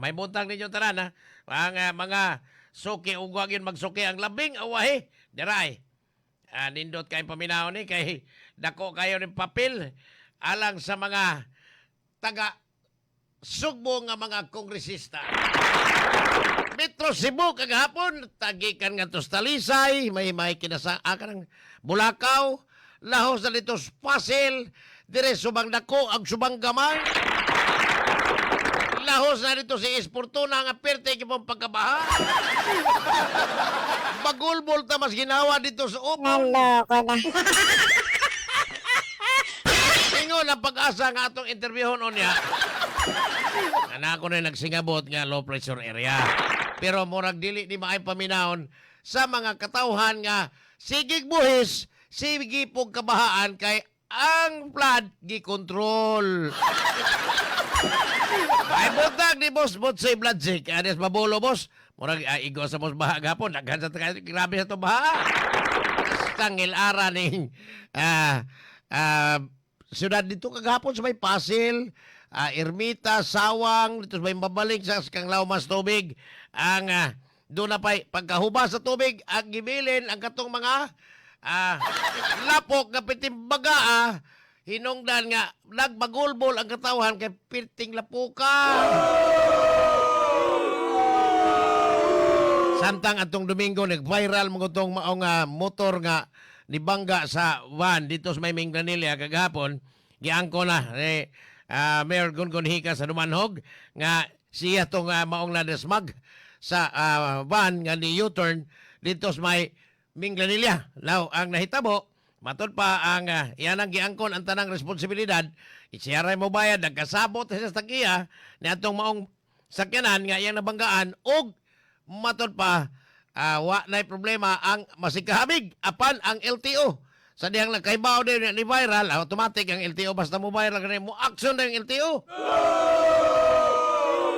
May buntag ninyo tanan ha. Ang mga suki ug wa gyud magsuki ang labing awahi diray. Nindot kay paminaw ni kay dako kayo ning papel alang sa mga taga Sugbo nga mga kongresista. Metro Cebu kagahapon tagikan nga sa Talisay, may kinasa kanang Bulacau, lahos na dito sa Pasil, dire subang dako ang subang gamay. Lahos na dito si Esportuna nga perte kipong pagkabaha. Bagulbol ta mas ginawa dito sa Ubon. Naloko na. Ingon ang pag-asa nga atong interviewon unya. Anak ko na nagsingabot nga low pressure area. Pero murag dili ni maay paminawon sa mga katawhan nga sigig buhis, sige pog kabahaan kay ang flood gikontrol. Ay buntag ni Boss Botsoy Bladzik. Anes mabulo, boss. Murag igo sa boss baha gapon. Daghan sa grabe sa to baha. Tangil ara ning syudad dito kagahapon sa may Pasil, Ermita, Sawang, dito sa may Mabalik sa Kanglao mas tubig. Ang doon na pa'y pagkahuba sa tubig, ang gibilin ang katong mga lapok nga pitimbaga hinungdan nga nagbagulbol ang katawhan kay pirting lapuka. Samtang atong Domingo nag-viral mga tong maong motor nga nibangga sa van dito sa may Minglanilla kagahapon, giangko na ni Mayor Gungun Hika sa Dumanhog nga siya tong maong nadesmag sa van nga ni U-turn dito sa may Minglanilla. Now, ang nahitabo, matod pa ang iyan ang giangkon ang tanang responsibilidad, isiyaray mo bayad, nagkasabot sa tagiya ni atong maong sakyanan nga iyang nabanggaan og matod pa wa na'y problema ang masikahamig apan ang LTO sa dihang nagkaibaw din ni viral, automatic ang LTO basta mo viral ganun mo action na yung LTO.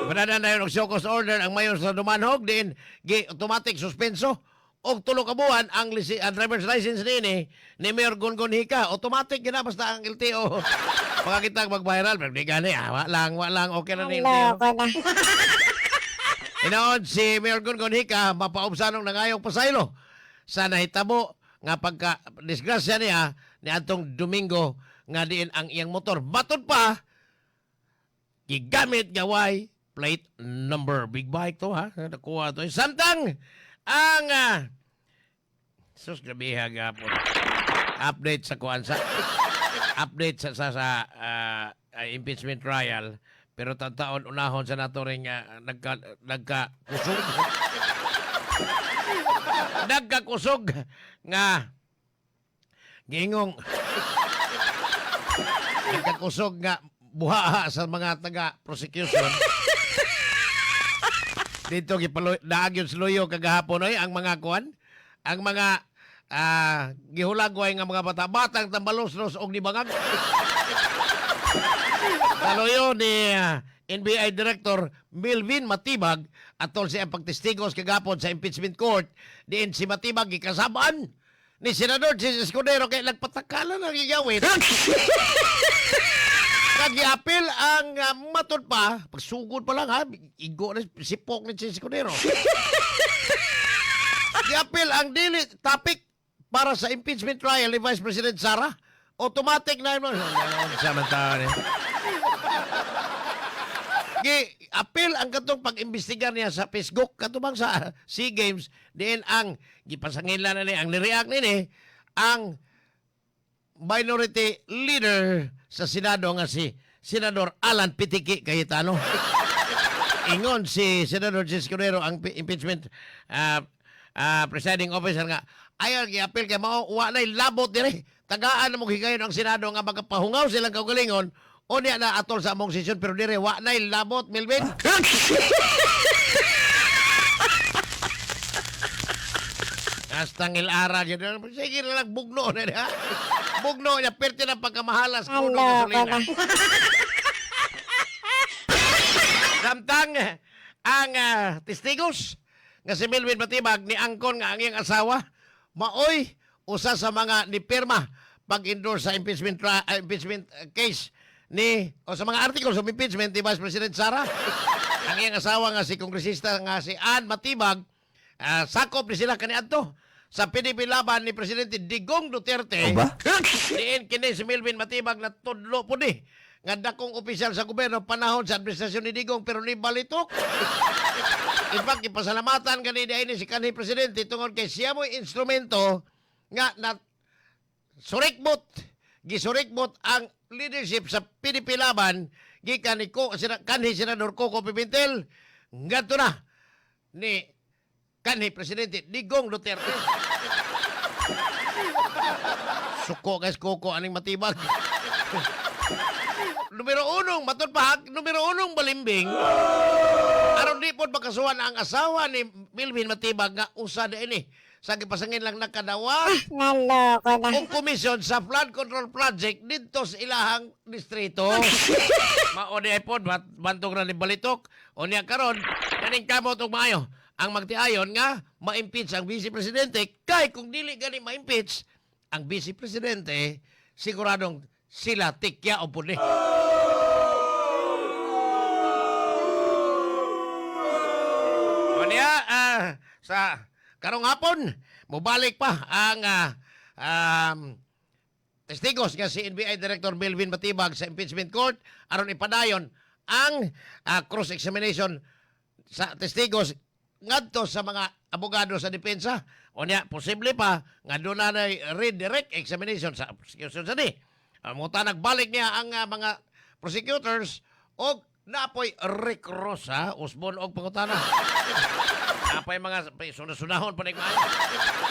Panada na yun og show cause order ang mayor sa Dumanhog din gi automatic suspenso og 3 ka buwan ang driver's license niini ni Mayor Gungun Hika. Automatic gina basta ang LTO. Makakita mag-viral pero di gani wa lang okay na ni LTO. Naloko na. Inaon si Mayor Gungun Hika mapaubsanong nangayong pasaylo sa nahitabo nga pagka disgrasya niya ni atong Domingo nga diin ang iyang motor. Matod pa gigamit nga way plate number. Big bike to ha. Nakuha to. Samtang ang sus grabe ha gapon. Update sa kuan sa update sa impeachment trial pero taon unahon sa nato ring nagka kusog nagkakusog nga giingong nagkakusog nga buhaha sa mga taga prosecution dito gipalo naag yun sa luyo kagahapon oy ang mga kuan ang mga gihulagway nga mga bata batang tambalos-los og nibangag sa luyo ni NBI Director Melvin Matibag atol siya pagtestigos kagapon sa impeachment court diin si Matibag gikasabaan ni Senador Chiz Escudero kay nagpatakala ng gigawin. Kagiapil ang matod pa, pagsugod pa lang ha, igo na sipok ni Chiz Escudero. Giapil ang dili topic para sa impeachment trial ni Vice President Sara. Automatic na yun. Sa man tao ni. Gi-appeal ang katong pag-imbestigar niya sa Facebook katubang sa SEA Games diin ang gipasangilan na ni ang nireact nini ang minority leader sa Senado nga si Senador Alan Pitiki Cayetano. Ingon si Senador Chiz Escudero ang impeachment presiding officer nga ayaw gi-appeal kay mao wa nay labot dire. Tagaan na mo higayon ang Senado nga magpahungaw silang kaugalingon unya na atol sa among sesyon pero dire wa nay labot, Melvin. Hasta ngilara gyud. Sige na lang bugno na niya. Bugno niya perti na pagkamahalas kuno Naloko gasolina. na. Samtang ang testigos nga si Melvin Matibag ni angkon nga ang iyang asawa maoy usa sa mga nipirma pag-endorse sa impeachment case ni o sa mga articles of impeachment ni Vice President Sara. Ang iyang asawa nga si kongresista nga si Ann Matibag, sakop ni sila kaniadto sa PDP Laban ni Presidente Digong Duterte. Ba? Diin kini si Melvin Matibag na tudlo po ni nga dakong opisyal sa gobyerno panahon sa administrasyon ni Digong, pero ni balitok. In fact, ipasalamatan gani ni si kanhi presidente tungod kay siya mo'y instrumento nga na surikbot, gisurikbot ang leadership sa PDP Laban gikan ni ko sina, kanhi Senador Coco Pimentel ngadto na ni kanhi Presidente Digong Duterte. Suko guys, Coco aning Matibag. Numero unong, matod pa, numero unong balimbing. Aron di pod makasuhan ang asawa ni Melvin Matibag nga usa na ini sa gipasangin lang nakadawa Naloko na. og komisyon sa flood control project didto sa ilahang distrito. Mao di ay pod bantog ra ni balitok. Unya karon kaning kamot og maayo ang magtiayon nga ma-impeach ang vice presidente, kay kung dili gani ma-impeach ang vice presidente, siguradong sila tikya o pud ni. Unya sa karong hapon mobalik pa ang testigos nga si NBI Director Melvin Matibag sa impeachment court aron ipadayon ang cross-examination sa testigos ngadto sa mga abogado sa depensa. Unya, posible pa nga doon na redirect examination sa prosecution sa di. Muta nagbalik niya ang mga prosecutors og napoy recross ha, usbon og pangutana. Napay mga sunod-sunahon pa ni.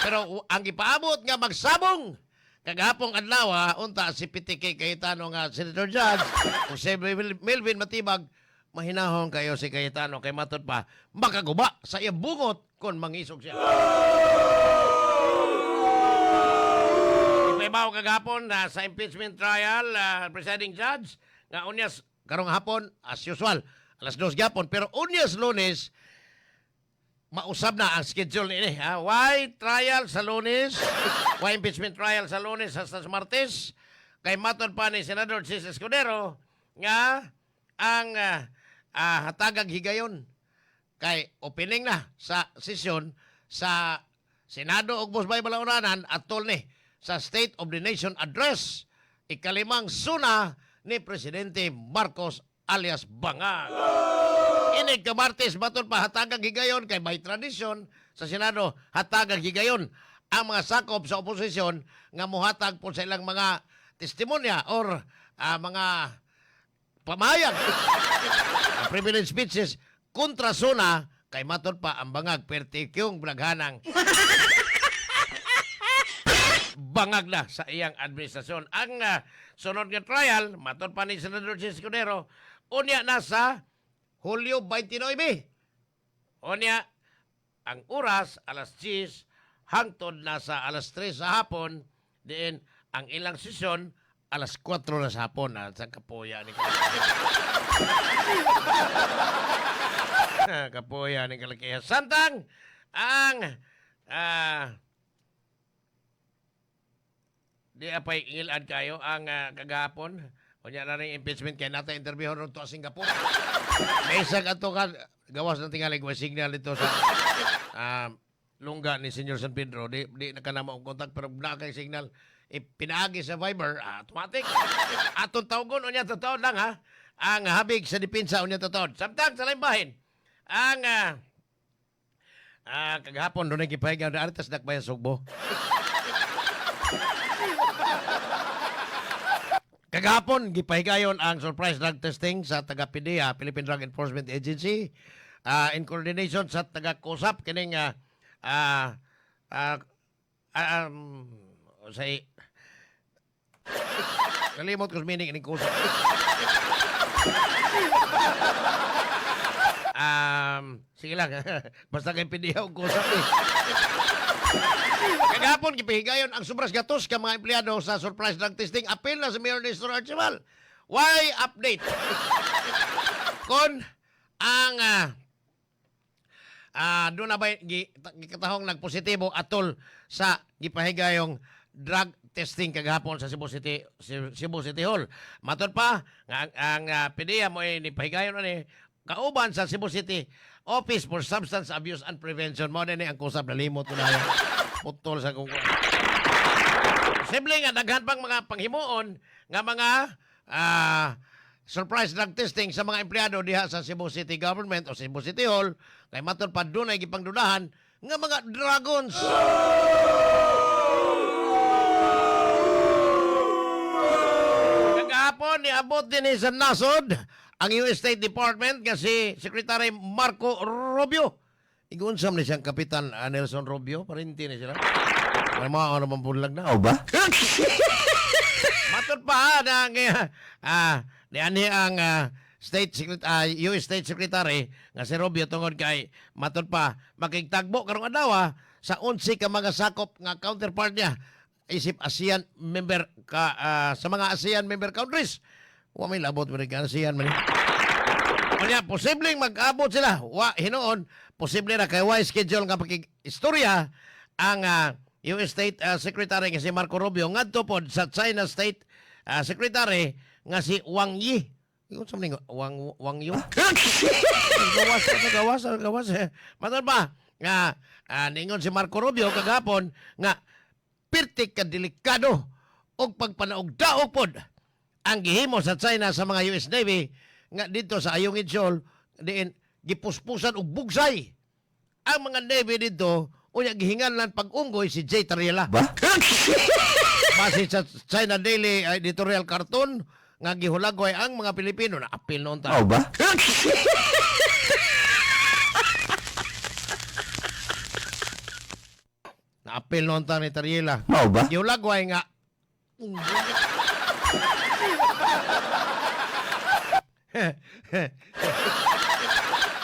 Pero ang gipaabot nga magsabong kagahapong adlaw unta si PTK Cayetano nga Senator Judge o si Melvin Matibag, mahinahon kayo si Cayetano kay matod pa makaguba sa iyang bungot kung mangisog siya. Ipaibaw kagahapon na sa impeachment trial, presiding judge nga unyas karong hapon as usual alas 2 gyapon, pero unyas Lunes mausab na ang schedule ni ha? Why trial sa Lunes? Why impeachment trial sa Lunes hasta sa Martes? Kay matod pa ni Senador Chiz Escudero nga ang hatagag higayon kay opening na sa sesyon sa Senado ug Bosbay Balaoranan atol ni sa State of the Nation Address, ikalimang SONA ni Presidente Marcos alias Bangag. Inig ka Martes, matod pa hatagang higayon kay by tradisyon sa Senado hatagang higayon ang mga sakop sa oposisyon nga muhatag po sa ilang mga testimonya or mga pamayag, ang privilege speeches kontra SONA, kay matod pa ang bangag pertikyong blaghanang bangag na sa iyang administrasyon. Ang sunod nga trial, matod pa ni Senador Chiz Escudero, unya na sa Hulyo 29. Unya, ang oras, alas 10, hangtod na sa alas 3 sa hapon, diin ang ilang sesyon, alas 4 na sa hapon. Sa kapoya ni kapoya ni kalakihan. Samtang, ang di apay ingilad kayo ang kagahapon. Unya na rin impeachment kay nata interview ron to sa Singapore. May isang ato ka gawas ng tingali may signal dito sa lungga ni Senyor San Pedro. Di na ka na kontak pero na kay signal. Ipinaagi sa Viber, automatic. Atong tawgon unya totoo lang ha. Ang habig sa depensa unya totoo. Samtang sa laing bahin, ang kagahapon doon nagipahigyan na artas dakbayan Sugbo. Kagahapon, gipahigayon ang surprise drug testing sa taga PDEA, Philippine Drug Enforcement Agency, in coordination sa taga COSAP kining sa kalimot ko sa meaning ining COSAP. Sige lang. Basta kay PDEA og COSAP eh. Kagahapon, gipahigayon ang sobras gatos ka mga empleyado sa surprise drug testing. Apil na si Mayor Nestor Archival. Why update? Kon ang doon na ba gikatahong nagpositibo atol sa gipahigayong drug testing kagahapon sa Cebu City Hall. Matod pa nga ang PDEA mo ay nipahigayon ani kauban sa Cebu City Office for Substance Abuse and Prevention. Mao ni ang kusap, nalimot ko na yan. Putol sa kung posible nga daghan pang mga panghimuon nga mga surprise drug testing sa mga empleyado diha sa Cebu City Government o Cebu City Hall kay matod pa dunay gipangdudahan nga mga dragons. Kagahapon, niabot din sa nasod ang US State Department nga si Secretary Marco Rubio. Igunsam ni siyang Kapitan Nelson Rubio, parinti ni sila. May mga ano man bulag na. Mao ba? Matod pa na nianhi ang State Secret US State Secretary nga si Rubio tungod kay matod pa makigtagbo karong adlaw sa 11 ka mga sakop nga counterpart niya isip ASEAN member ka sa mga ASEAN member countries. Wa may labot mo rin ASEAN man. Unya, posibleng mag-abot sila. Wa hinuon, posible na kay wa schedule nga pakig-istorya ang US State Secretary nga si Marco Rubio ngadto pod sa China State Secretary nga si Wang Yi. Ingon sa mga Wang Wang Yu. Gawas, gawas, gawas. Matod pa nga ningon si Marco Rubio kagahapon nga pirti ka delikado og pagpanaog-daog pod ang gihimo sa China sa mga US Navy nga dito sa Ayungin Shoal diin gipuspusan og bugsay ang mga Navy dito, unya gihinganlan pag-unggoy si Jay Tarriela. Ba? Base sa China Daily editorial cartoon nga gihulagway ang mga Pilipino na apil noon ta. Mao ba? Na apil noon ta ni Tarriela. Mao ba? Gihulagway nga unggoy.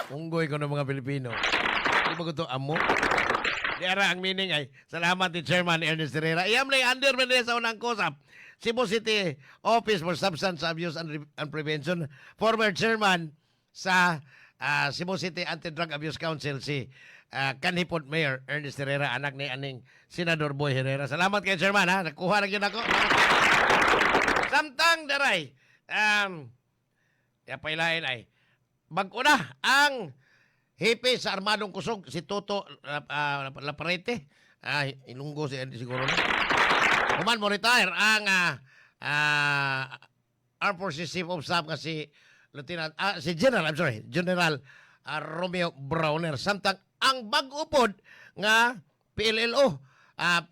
Unggoy ko ng mga Pilipino. Di ba ko to amo? Di ara ang meaning ay salamat ni Chairman Ernest Herrera. Iyam lang under man sa unang kusap. Cebu City Office for Substance Abuse and Prevention, former chairman sa Cebu City Anti-Drug Abuse Council si Kanhipod Mayor Ernest Herrera, anak ni aning Senador Boy Herrera. Salamat kay Chairman ha. Nakuha na gyud ako. Samtang daray, yapaylain ay bag-o na ang hepe sa Armadong Kusog, si Toto Laparete. Ilunggo si Andy siguro na. Human mo retire ang Armed Forces Chief of Staff nga si Lieutenant, si General, I'm sorry, General Romeo Brawner. Samtang ang bag-o pod nga PLLO,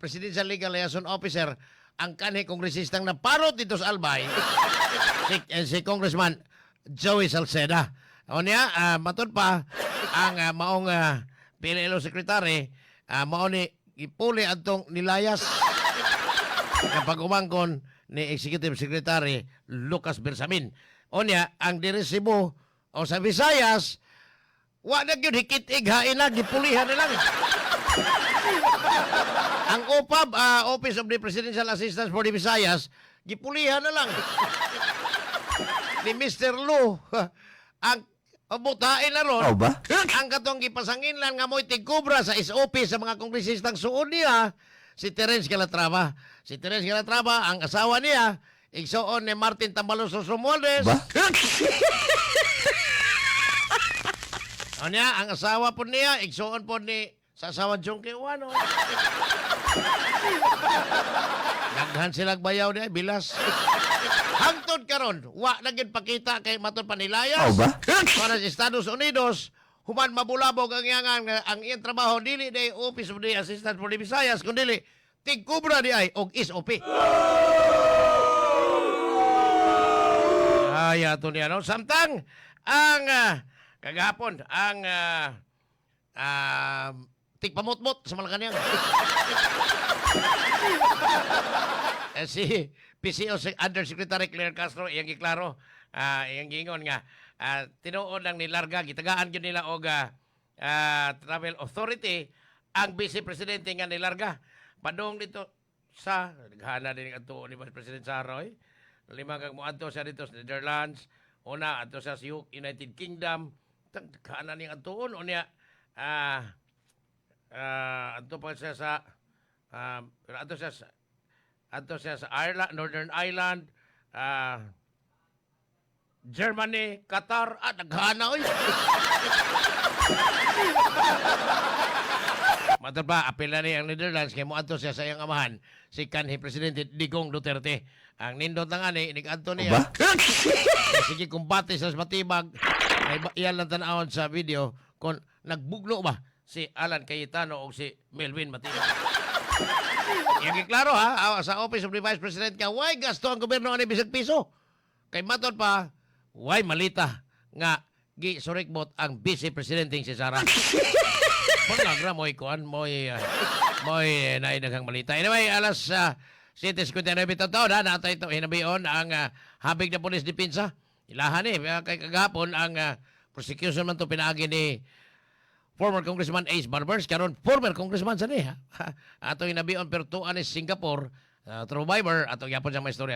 Presidential Legal Liaison Officer, ang kanhi kongresistang naparot dito sa Albay, si Congressman Joey Salceda. O niya, matod pa, ang maong PLLO Secretary, mao ni ipuli atong nilayas kapag umangkon ni Executive Secretary Lucas Bersamin. O niya, ang diri Cebu o sa Visayas, wa na gyud hikit-ig hain na, gipulihan na lang. Ang OPAB, Office of the Presidential Assistance for the Visayas, gipulihan na lang ni Mr. Lu ang butain na ron Mao ba? ang katong gipasanginlan nga mo'y tigkubra sa SOP sa mga kongresistang suod niya, si Terence Calatrava. Si Terence Calatrava, ang asawa niya, igsoon ni Martin Tambalos Romualdez. Ba? O niya, ang asawa po niya, igsoon po ni sa asawa Jong Uano. Daghan silang bayaw niya, bilas. Hangtod karon, wa na gyud pakita kay matod panilayas. Mao ba? Para sa Estados Unidos, human mabulabog ang iyang ang iyang trabaho dili day Office of the Assistant for the Visayas kundi tigkubra di ay og SOP. Ay, ato niya, no? Samtang, ang kagahapon, ang tigpamutmot sa Malacanang, eh, si PCO Undersecretary Claire Castro, iyang giklaro, iyang giingon nga, tinuod lang nilarga, gitagaan gyud nila og travel authority ang Vice Presidente nga nilarga. Padung dito sa, naghana din ang ni Vice President Sara, oy. Lima kag moadto siya dito sa Netherlands, una adto siya sa United Kingdom, tagkana ning adtuon unya adto pa siya sa adto siya sa Ireland, Northern Ireland, Germany, Qatar, at naghana oy. Matod pa, apil na ni ang Netherlands kay moadto siya sa iyang amahan, si kanhi Presidente Digong Duterte. Ang nindot lang ani, nig-adto niya. Ba? Sige, kumbate sa matibag. Ay, iyan lang tanawon sa video kung nagbugno ba si Alan Cayetano o si Melvin Matibag. Yan klaro ha, sa Office of the Vice President ka, why gasto ang gobyerno ani bisag piso? Kay matod pa, why malita nga gi surikbot ang Vice Presidente si Sara. Panagra mo'y kuan, mo'y naidaghang malita. Anyway, alas 7:59 taon ha, natay ito hinabion ang habig na pulis depensa. Ilahan eh, kay kagahapon ang prosecution man to pinaagi ni former Congressman Ace Barbers, karon former Congressman sa ni ha. Ato hinabion pero tuan ni Singapore, through Viber, ato gyapon siyang may istorya.